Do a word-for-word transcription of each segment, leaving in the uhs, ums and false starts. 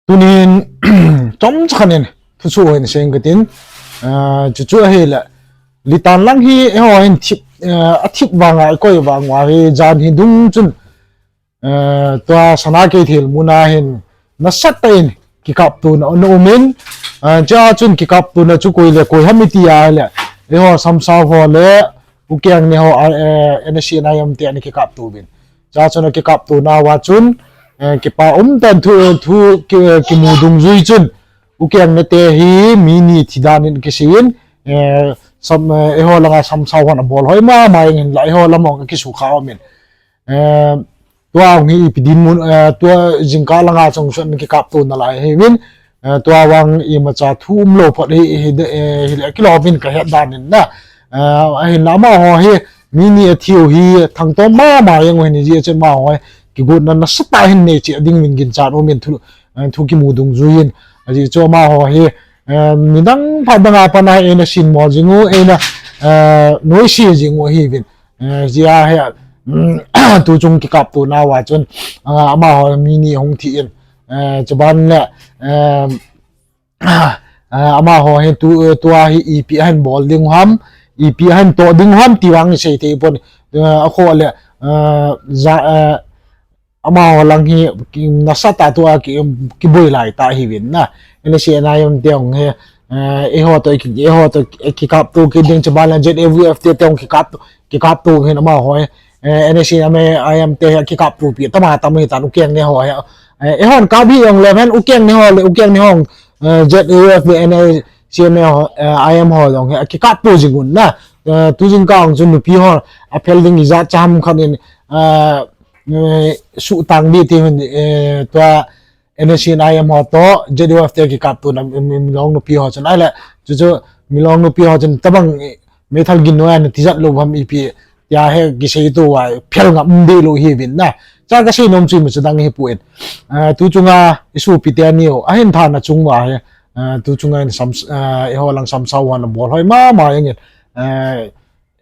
Tunin chomcha khat in thusoh hin seng katin, ah, chuchu ahile, Litan lang hi eiho hin thip, ah, athip vanga, ikoi vang uva hi jan hi dung chun, ah, tua Sana Keithel muna hin nasatah in kikaptona ana umin, ah, chua chun kikaptona chu koi le koi ham iti ahile, eiho Samsao ho le U Keng ne ho, ah, eh, N S C N I M te ana kikapto uvin. Chua chun akikaptona uva chun, eh, kipa umtah in thu, thu ki, kimu dungjui chun, U Keng ne te hi mi ni thi dan in kiseiyin, eh, sam, eh, eiho langa Samsao hon abol hoi mama jeng in la eiho lam hung akisukha umin. Eh, tua hung hi ipi dinmun, eh, tua jingkah langa chun sun kikapto nalai hiuvin, eh, tua vang imacha thu umlou phot hi, hi, eh, hile kilou uvin kahet dan in na. Eh, ahinla amaho hi mi ni athiu hi thangtom mama jeng u ahin, hijeh chun amaho hi kigotna nasatah hin nei cheh ding uvin ginchat umin thu, eh, thu kimu dungjuiyin. Ajeh chu amaho hi, eh, midang phat danga pat a eina sinmol jing u, eina, eh, noise jing u ahiuvin. Eh, hijeh a hi, um, tuchung kikaptona uva chun, ah, amaho mi ni hung thi in, eh, chuban le, eh, ah, amaho hi tu, tua hi ipi ahin bol ding u ham, ipi ahin toh ding u ham ti vang isei thei pon, eh, akhoh le, eh, ja, eh, amaho lang hi ki, nasatah tua ki, kiboi lai tah ahiuvin na. N S C N I M te hung hi, eh, eiho toh ki, eiho toh kikapto kit ding, chuban le Z A U F te, te hung kikap, kikapto hin amaho hi, eh, N S C N I M te hi kikaptopi tama tam hitan, U Keng ne ho hi, eh, eihon kap hi jong le hen U Keng ne ho le, U Keng ne ho, eh, Z A U F le N S C N I M ho, eh, I M ho jong hi akikapto jing un na. Eh, tu jingkah hung chun nupi ho aphel ding ijat cham khat in, eh, eh, suhtang ding ti hun, eh, tua N S C N I M ho toh Z A U F te kikaptona, mi, mi, Milong nupi ho chun ahile, chuchu Milong nupi ho chun tabang, eh, meithal gin noi a natijat lou ham ipi tia hi kisei tou a phel ngam deh lou hiuvin na. Cha kasei nom chu ima chu dang hipon, eh, tuchunga isopi teni u ahin thana chung uva hi, eh, tuchunga in Sam, eh, eiho lang Samsao hon abol hoi mama jeng in, eh,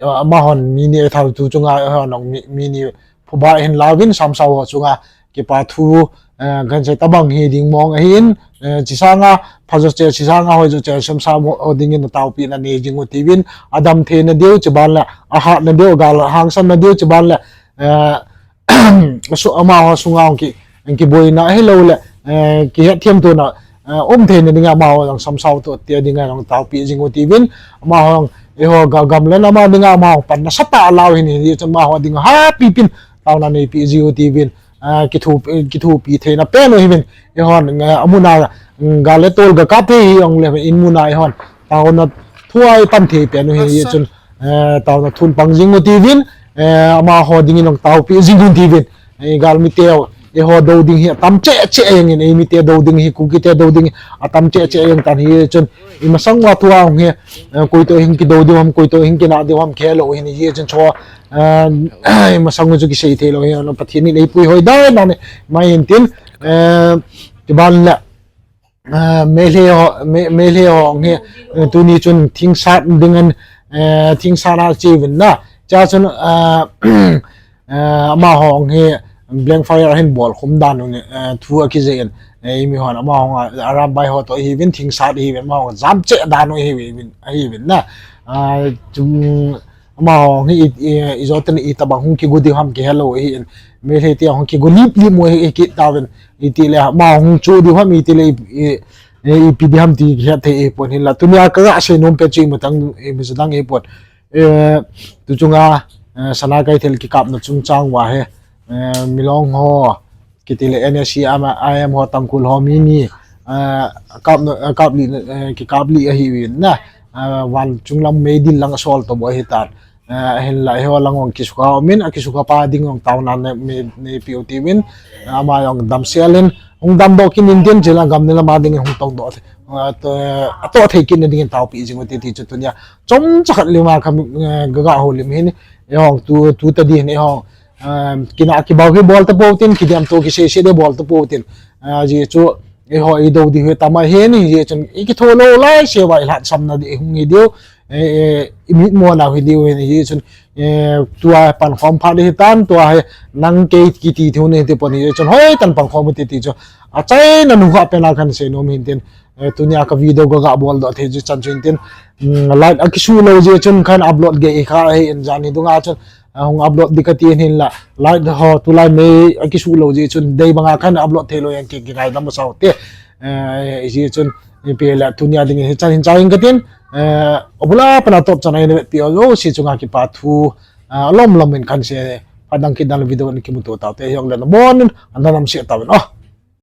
amahon mi ni athau tuchunga, eh, hon mi, mi ni phuba hin lauvin Samsao ho chunga kipa thu, eh, kahin sei tabang hi ding mong ahin, eh, chi sanga phajo cheh, chi sanga hoijo cheh, Samsao ho dingin ataopina nei jing u tiuvin, adam theina diu, chuban le ahatna diu, gal hangsanna diu, chuban le, eh, asu, amaho sunga hung ki, hung kiboina ahilou le, eh, kihetthem tona, eh, um theina dinga amaho jong Samsao toh te dinga jong taopi jing u tiuvin, amaho jong eiho ga, gam le nam a dinga amaho pan nasatah alau hin, hijeh chun amaho dinga happy pin taona neipi jing u tiuvin, eh, kitho, kithopi theina pen u hiuvin, eihon, eh, amuna, mm, gal le tol ga kap thei hijong le, in muna eihon taona thu a ipan thei pen u hi, hijeh chun, eh, taona thun pang jing u tiuvin, eh, amaho dingin jong taopi jing un tiuvin, eh, galmi teu, eiho dou ding hi atam cheh cheh jeng in, eimi te dou ding hi, Kuki te dou ding hi atam cheh cheh jeng tan, hijeh chun imasang uva tua hung hi, eh, koi toh hin kidou diu ham, koi toh hin kinah diu ham kihelou hin, hijeh chun chu, eh, imasang u chu kisei thei lou hi, Pathen in eipui hoi dai nan, mai hin tin, eh, chuban le, ah, Meitei ho, Mei, Meitei ho hi, eh, tuni chun thing sat dingin, eh, thing sat a che uvin na. Chua chun, ah, eh, amaho hi blank fire ahin bol khum dan u ni, eh, thu akijih in, eh, eimi hon amaho, ah, Arambai ho toh ahiuvin, thing sat ahiuvin, amaho jam cheh dan u ahiuvin, ahiuvin na. Ah, chun, amaho hi i, i, ijot teni itobang hung kigo diu ham kihelou ahin, Meitei te hung kigo lip lip mo hi, hi kit tauvin, iti le amaho hung chu diu ham, iti le i, i, i, ipi di ham ti kihet thei ahipon, hinla tunia kaga sei nom pen chu ima dang, ima chu dang ahipon. Eh, tuchunga, eh, Sana Keithel kikapna chungchang uva hi, eh, Milong ho, kiti le N S C N I M ho, Tangkhul ho mi ni, eh, kap, eh, kap li, eh, kikap li ahiuvin na, eh, van chunglam meidil lang asol toh bou ahitan. Eh, ahinla eiho lang jong kisukha umin, akisukha pa ding jong taona nei, nei, neipiu tiuvin, eh, ama jong damsel in, hung damdoh kit in tin, chule gam ni lam a dingin hung tongdoh, eh, to, atoh thei kit na dingin taopi jing u ti, ti chu tunia chomcha khat lim a ka, eh, ga, ga houlim hin, eihon tu, tu tadi hin eihon, eh, kinah kibau hi bol tapou tin, kidem to kisei sei di bol tapou tin. Eh, hijeh chun, eiho idou diu hi tam ahin, hijeh chun, ikitho lou laiseuva ilhatsamna di hung hi diu, Eh, eh, imitmo nau hi diu hin, hichun, eh, tua pankhom phat hitan, tua hi nang kei kiti thei u hiti pon hichun, hoitah in pankhom u hite ti chu. Achaina nungah pena kahin seinom hintin, eh, tunia ka video ka ga boldoh thei chu chan chu hintin, mm, light akisuh lou jeh chun kahin upload gei kha ahin, jan hi dunga chun, ah, hung upload ding kati hinla, light ho tulai mei akisuh lou jeh chun, dei banga kahin upload thei lou jeh in ki, kingaidam u sah ute. Eh, hijeh chun, ipi le tunia dingin hichan hin chai inge katin, eh, abul a pat a atop chan a eina vetpi u jouse chunga kipa thu, ah, alom lom in kahin sei, phat dang kit dang le video in kimuto taute, hijongle nabon in, ana namse tauvin o.